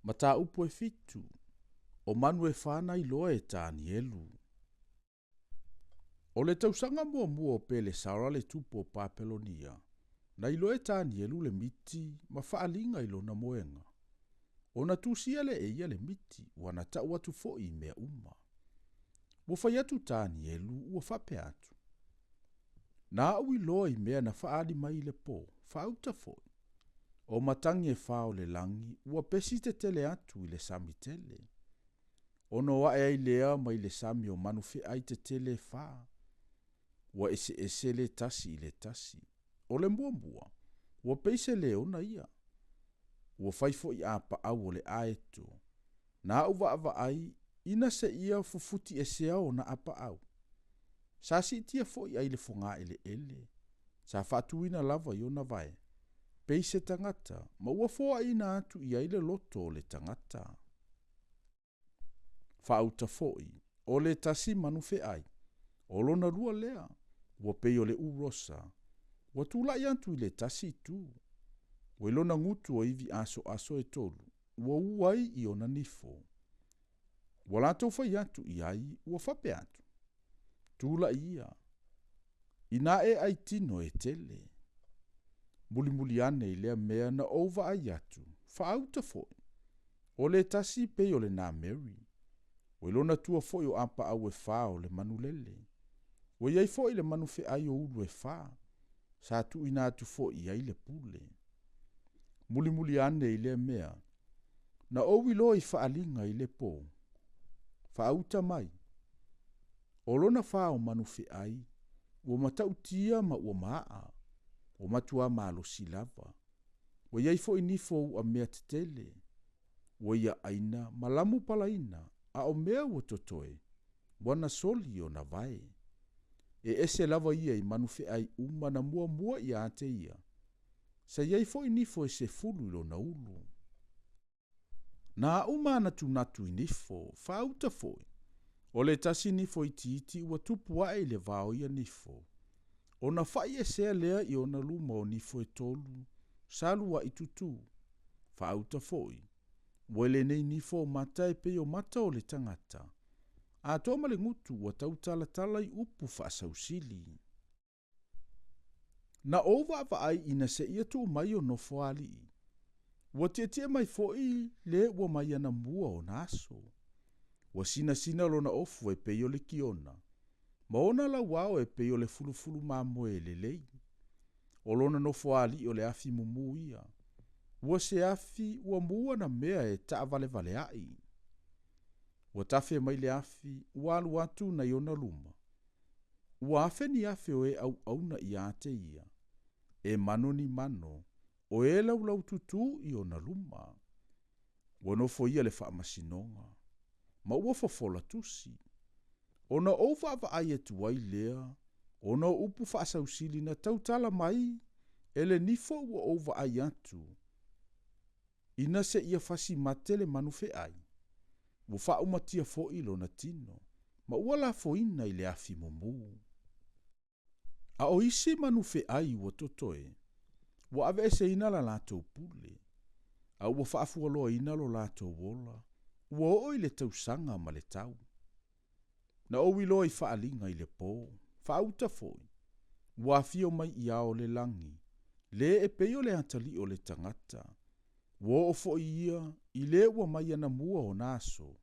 Mataupu e fitu, o manu e fa na iloa e Tanielu. O le tausaga muamua o Pelesara le tupu o Papelonia, na iloa e Tanielu le miti ma faaliga i lona moega. Ona tusia lea e ia le miti, ua na tau atu foi i mea uma. Ua fai atu Tanielu ua faapea atu, Na aʻu iloa i mea na faaali mai i le po, faauta foi. O matagi e fa o le lagi ua pesi tetele atu i le sami tele. Ona o ae ai lea mai le sami o manu feai tetele e fa. Ua eseese le tasi i le tasi. O le muamua, ua pei se leona ia. Ua fai foi apaau o le aeto. Na aʻu vaavaai ina seia fufuti esea ona apaau. Sa siitia foi ai le fogaeleele, sa faatuina lava i ona vae, pei se tagata, ma ua foaina atu i ai le loto o le tagata. Faauta foi, o le tasi manu feai, o lona lua lea, ua pei o le urosa, ua tulai atu i le tasi itu. Ua i lona gutu o ivi asoaso e tolu, ua u ai i ona nifo. Ua latou fai atu i ai, ua faapea atu, Tulai ia, inā e ai tino e tele. Mulimuli ane i lea mea na ou vaai atu, faauta foi, o le tasi pei o le nameri, ua i lona tua foi o apaau e fa o le manulele. Ua i ai foi le manu feai o ulu e fa, sa tuuina atu foi i ai le pule. Mulimuli ane i lea mea, na ou iloa i faaliga i le po, faauta mai, o lona fa o manu feai, ua matautia ma ua maa, ua matuā malosi lava. Ua i ai foi nifo o uamea tetele, ua ia aina ma lamu palaina, a o mea ua totoe, ua na soli ona vae. E ese lava ia i manu feai uma na muamua ia te ia. Sa i ai foi nifo e sefulu i lona ulu. Na aʻu manatunatu i nifo, faauta foi, o le tasi nifo itiiti ua tupu ae i le va o ia nifo, ona fa'i esea lea i ona luma o nifo e tolu, sa lua'i tutū. Faauta foi, ua i lenei nifo o mata e pei o mata o le tagata, atoa ma le gutu ua tautalatala i upu faasausili. Na ou vaavaai ina seia tuu mai o Nofoalii, ua tietie mai foi le ua mai anamua ona aso. Ua sinasina lona ofu e pei o le kiona, ma ona lauao e pei o le fulufulu mamoe lelei. O lona nofoalii o le afi mumu ia. Ua se afi ua mu ana mea e taavalevaleai. Ua tafe mai le afi, ua alu atu nai ona luma. Ua afe ni afe o e auauna ia te ia, e mano ni mano, o e laulaututū i ona luma. Ua nofoia le faamasinoga, ma ua fofola tusi. Ona ou vaavaai atu ai lea, ona o upu faasausili na tautala mai e le nifo ua ou vaai atu, ina seia fasi mate le manu feai, ua faaumatia foi lona tino, ma ua lafoina i le afi mumu. A o isi manu feai ua totoe, ua aveeseina la latou pule, a ua faafualoaina lo latou ola, ua oo i le tausaga ma le tau. Na ou iloa i faaliga i le po, faauta foi, ua afio mai i ao o le lagi, le e pei o le atalii o le tagata, ua oo foi ia i le ua mai anamua ona aso,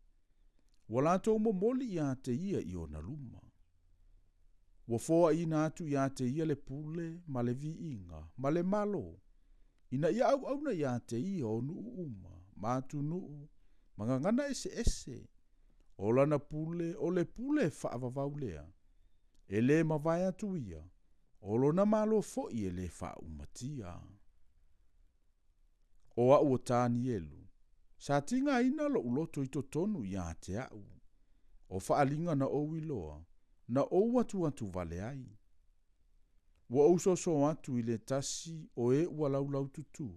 ua latou momoli ia te ia i ona luma. Ua foaina atu ia te ia le pule ma le viiga ma le Malo, ina ia auauna ia te ia o nuu uma, ma atunuu, ma gagana eseese. O lana pule o le pule faavavau lea, e le mavae atu ia, o lona Malo foi e le faaumatia. O au o Tanielu, sa tigaina loʻu loto i totonu ia te aʻu, o faaliga na ou iloa, na ou atuatu vale ai. Ua ou soso atu i le tasi o e ua laulaututū,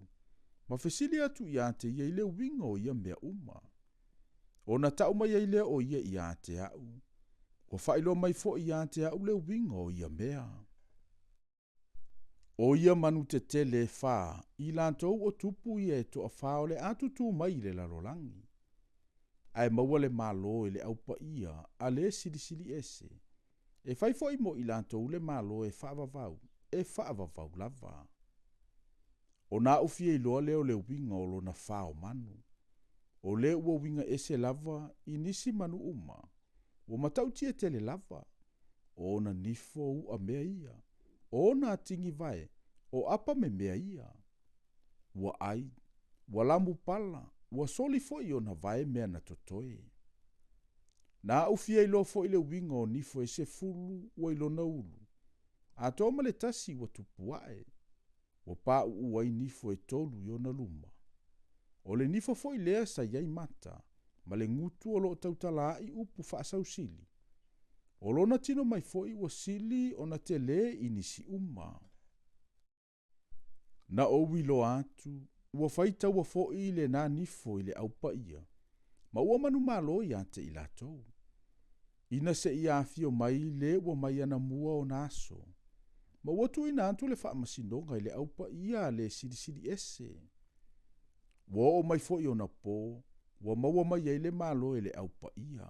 ma fesili atu ia te ia i le uiga o ia mea uma. Ona tau mai ai lea o ia ia te aʻu, ua faailoa mai foi ia te aʻu le uiga o ia mea. O ia manu tetele e fā, i latou o tupu ia e toafā o le a tutū mai i le lalolagi. Ae maua le malo e le Au Paia a le Silisili Ese, e fai foi mo i latou le malo e faavavau, e faavavau lava. Ona aʻu fia iloa lea o le uiga o lona fā o manu. O lea ua uiga ese lava i nisi manu uma, ua matautia tele lava. O ona nifo uʻa mea ia, o ona atigi vae, o apa me mea ia. Ua ʻai, ua lamupala, ua soli foi ona vae mea na totoe. Na aʻu fia iloa foi le uiga o nifo e 10 ua i lona ulu, atoa ma le tasi ua tupu aʻe. Ua paʻuʻu ai nifo e tolu i ona luma. O le nifo foi lea sa i ai mata, ma le gutu o loo tautalaai upu faasausili. O lona tino mai foi ua sili ona telē i nisi uma. Na ou iloa atu, ua fai taua foi lenā nifo i le Au Paia, ma ua manumalo iā te i latou. Ina seia afio mai le ua mai anamua ona aso, ma ua tuuina atu le faamasinoga i le Au Paia a le Silisili Ese. Ua oo mai foi ona pō, ua maua mai ai le malo e le Au Paia.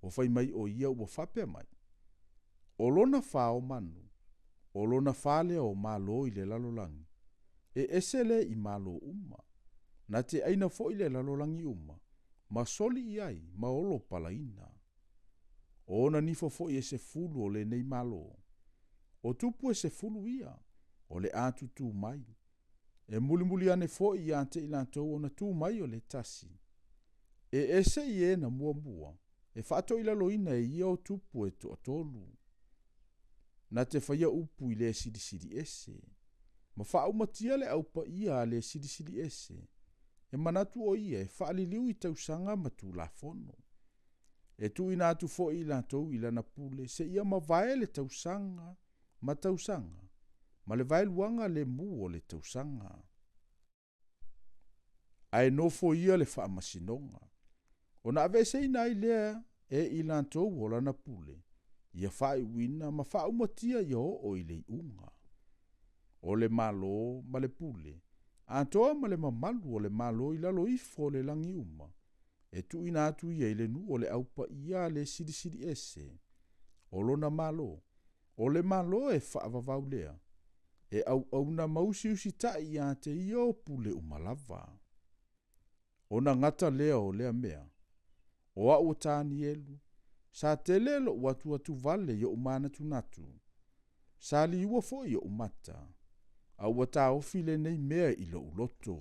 Ua fai mai o ia ua faapea mai. O lona fā o manu, o lona fā lea o malo i le lalolagi, e ese lea i malo uma, na te ʻaina foi le lalolagi uma, ma soli i ai ma olo palaina. O ona nifo foi e 10 o lenei malo. O tupu e 10 ia, o le a tutū mai. E mulimuli ane foi iā te i latou ona tu mai o le tasi. E ese i e na muamua, e faatoilaloina e ia o tupu e toatolu. Na te faia upu i le Silisili Ese, ma faaumatia le Au Paia a le Silisili Ese, e manatu o ia e faaliliu i tausaga ma tulafono. E tuuina atu foi i latou i lana pule seia mavae le tausaga ma tausaga, ma le vaeluaga lemu o le tausaga. Ae nofo ia le faamasinoga, ona aveeseina ai lea e i latou o lana pule, ia faaiuina ma faaumatia ia oo i le iuga. O le malo ma le pule, atoa ma le mamalu o le malo i lalo ifo o le lagi uma, e tuuina atu ia i le nuu o le Au Paia a le Silisili Ese, o lona malo, o le malo e faavavau lea, e auauna ma usiusitai iā te ia o pule uma lava. Ona gata lea o lea mea, o aʻu o Tanielu, sa tele loʻu atuatuvale i oʻu manatunatu, sa liua foi oʻu mata, a ua taofi lenei mea i lou loto.